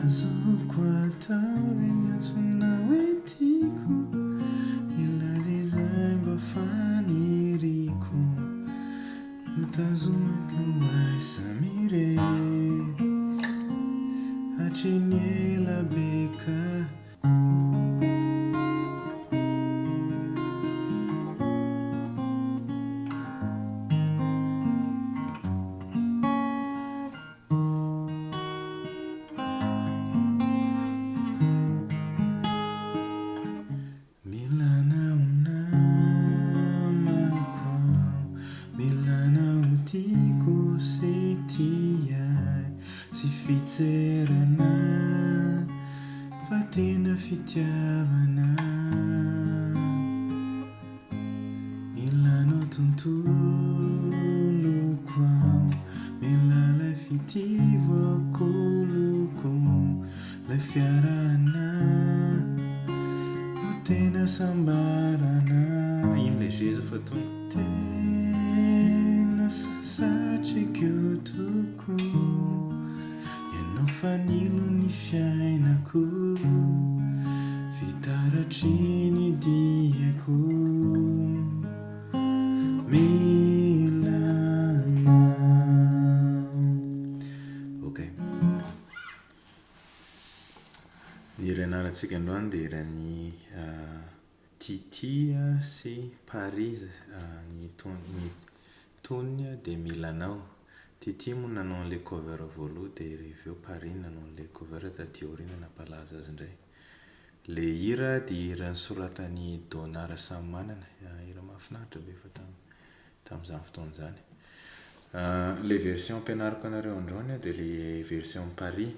Azoko atao ve ny antsona hoe tiako Hilaza izay mba faniriako Ho tazomiko ho ahy samy irery Hatry ny ela be ka Mila anao namako aho, mila anao tiako sy tia ahy, tsy fitserana fa tena fitiavana. Mila anao tontoloko aho, mila ilay fitia voakoloko, ilay fiarahana no tena hasambarana. Iny ilay G zao fa tonga. Tena satriko tokoa, ianao fanilo ny fiainako. Fitaratry ny diako mila anao. Ok. Ny hira ianarantsika androany dia hiran'i Titi sy Paris ny tonony dia mila anao. Titi moa nanao an'ilay cover voaloha dia avy eo Paris nanao an'ilay cover taty aoriana nampalaza azy indray. Ilay hira dia hira nosoratan'i Donna Rasamimanana, hira mahafinaritra be fa tamin'izany fotoana izany. Ilay version ampianariko anareo androany dia ilay version Paris.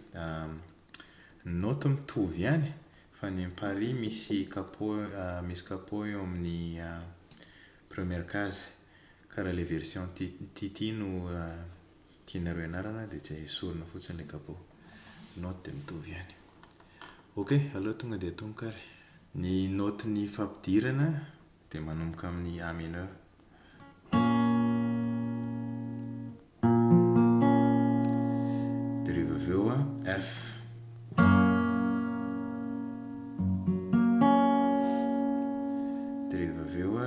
Ny naoty mitovy ihany fa ny Paris misy capot misy capot eo amin'ny première case. Ka raha ilay version Titi no tianareo hianarana dia tsy esorina fotsiny ilay capot. Naoty dia mitovy ihany. Ok, aleo tonga dia atomboka ary. Ny naotin'ny fampidirana dia manomboka amin'ny A mineur. Dia rehefa avy eo F. Dia rehefa avy eo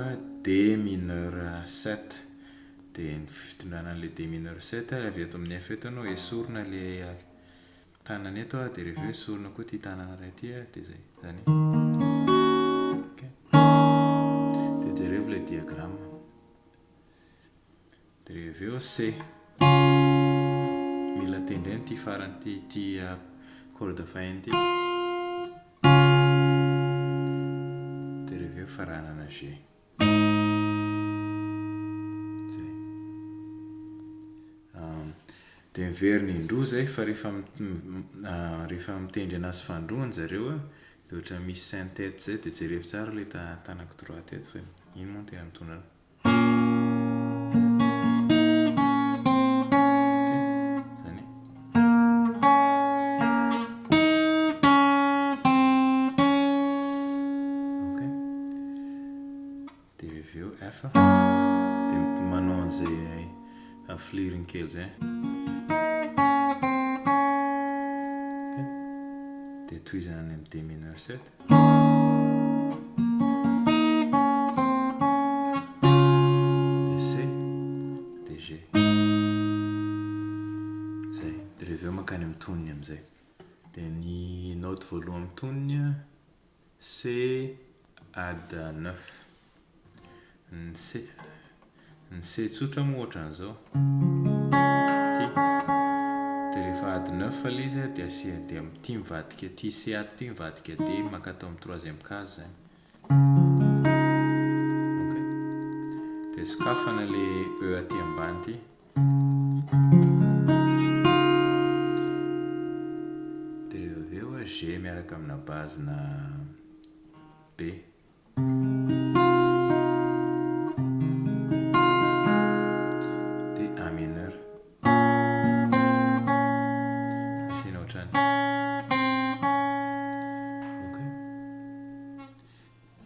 D mineur 7. Dia ny fitondrana an'ilay D mineur 7 avy eto amin'ny F eto no esorina ilay tanana eto dia rehefa avy eo esorina koa ity tanana iray ity dia izay. Izany hoe. Ok. Dia jerevo ilay diagramme. Dia rehefa avy eo C. Mila tendrena ity farany ity, ity corde fahiny ity. Dia rehefa avy eo faranana G. Zay. Dia miverina indroa izay fa rehefa rehefa mitendry anazy fanindroany zareo dia ohatran'ny misy synthet izay dia jerevo tsara ilay tanako droite eto fa iny moa no tena mitondra an'azy. Dia avy eo F dia manao an'izay fliriny kely izay. Dia tohizana any amin'ny D mineur 7. Dia C, dia G. Izay. Dia rehefa avy eo mankany amin'ny tonony amin'izay. Dia ny naoty voalohany amin'ny tonony C add neuf. Ny C, ny C tsotra moa ohatran'izao. Ity. Dia rehefa add neuf ilay izy dia asia dia ity mivadika ity C ato ity mivadika D maka ato amin'ny troisième case izany. Ok. Dia sokafana ilay E aty ambany ity. Dia rehefa avy eo G miaraka amina base-na B. Dia A mineur. Asiana ohatrany. Ok.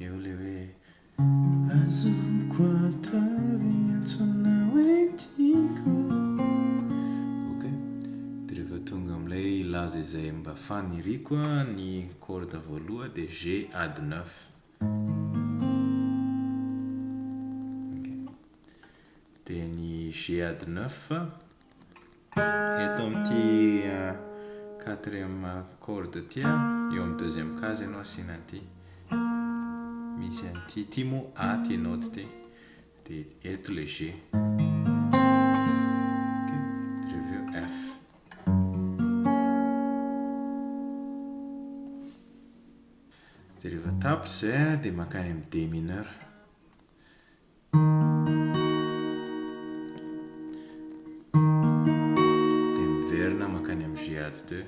Eo ilay hoe Azoko atao ve ny antsoina hoe tiako? Ok, dia rehefa tonga amin'ilay La. Hilaza izay mba faniriako ny corde voaloha dia G add neuf. Ok. Dia ny G add neuf eto amin'ity quatrième corde ity, eo amin'ny deuxième case ianao asiana an'ity. Misy an'ity, ity moa A ity note ity. Dia eto ilay G. Ok, dia avy eo F. Dia rehefa tapitra izay dia mankany amin'ny D mineur. Dia miverina mankany amin'ny G add 2.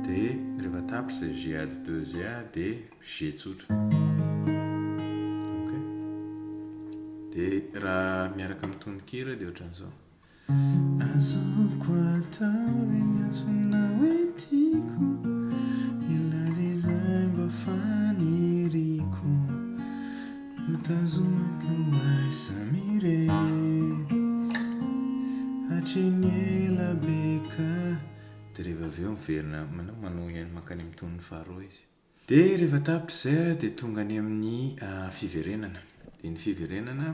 Dia rehefa tapitra izay G add 2 izay dia G tsotra. Ok. Dia raha miaraka amin'ny tononkira dia ohatran'izao. Azoko atao ve ny antsonao hoe tiako Hilaza izay mba faniriako Ho tazomiko ho ahy samy irery Hatry ny ela be ka Dia rehefa avy eo miverina manohy mankany amin'ny tonony faharoa izy. Dia rehefa tapitra izay dia tonga any amin'ny fiverenana. Dia ny fiverenana,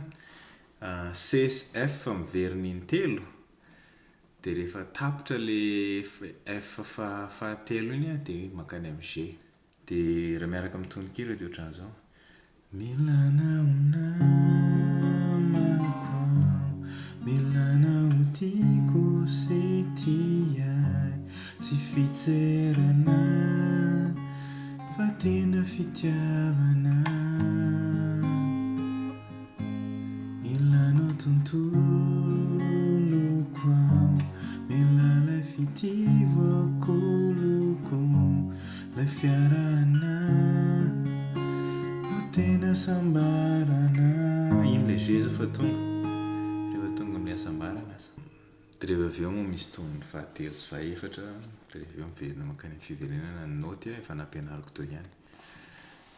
C sy F miverina intelo, dia rehefa tapitra ilay F fahatelo iny dia mankany amin'ny G. Dia raha miaraka amin'ny tononkira dia ohatran'izao. Mila anao namako aho, mila anao tiako sy tia ahy, tsy fitserana fa tena fitiavana. Mila anao tontoloko aho, mila ilay fitia voakoloko. Ilay fiarahana no tena hasambarana. Iny ilay G zao fa tonga. Rehefa tonga amin'ilay hasambarana asa. Dia rehefa avy eo moa misy tonony fahatelo sy fahefatra, dia rehefa avy eo miverina mankany amin'ny fiverenana ny naoty efa nampianariko teo ihany.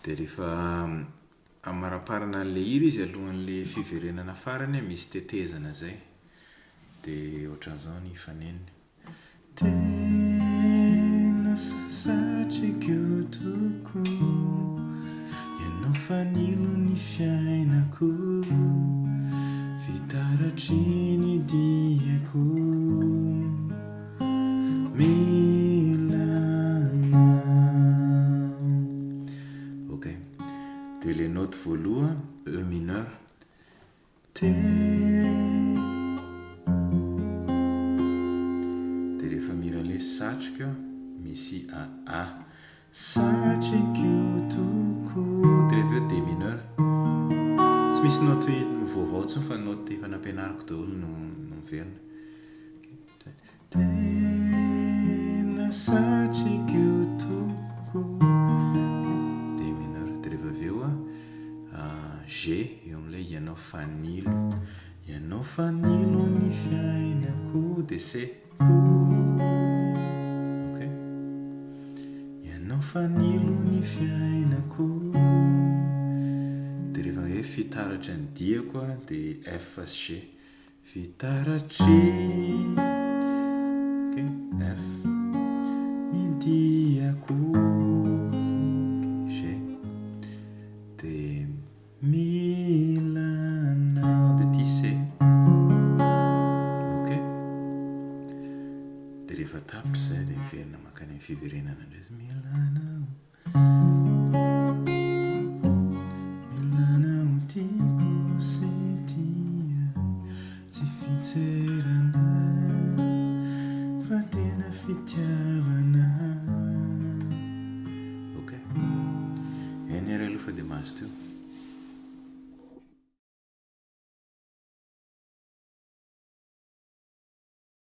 Dia rehefa amaraparana an'ilay hira izy alohan'ilay fiverenana farany misy tetezana izay. Dia ohatran'izao ny fanenony. Tena satriko tokoa Ianao fanilo ny fiainako Fitaratry ny diako Mila anao Ok, dia ilay note voaloha E mineur Dia rehefa mihira an'ilay satriko misy A A. Satriko tokoa. Dia rehefa eo D mineur. Tsy misy note vaovao intsony fa note efa nampianariko daholo no miverina. Tena satriko tokoa. D mineur. Dia rehefa avy eo G eo amin'ilay ianao fanilo. Ianao fanilo ny fiainako. Dia C. Ok. Ianao fanilo ny fiainako. Dia rehefa hoe fitaratra ny diako dia F sy G. Fitaratry ok F ny diako ok G dia mila anao dia ity C ok dia rehefa tapitra izay dia miverina mankany amin'ny fiverenana indray izy mila anao Milana ho tiako sy tia Tsy fitserana fa tena fitiavana Ok. Eny ary aloha fa dia mazotoa.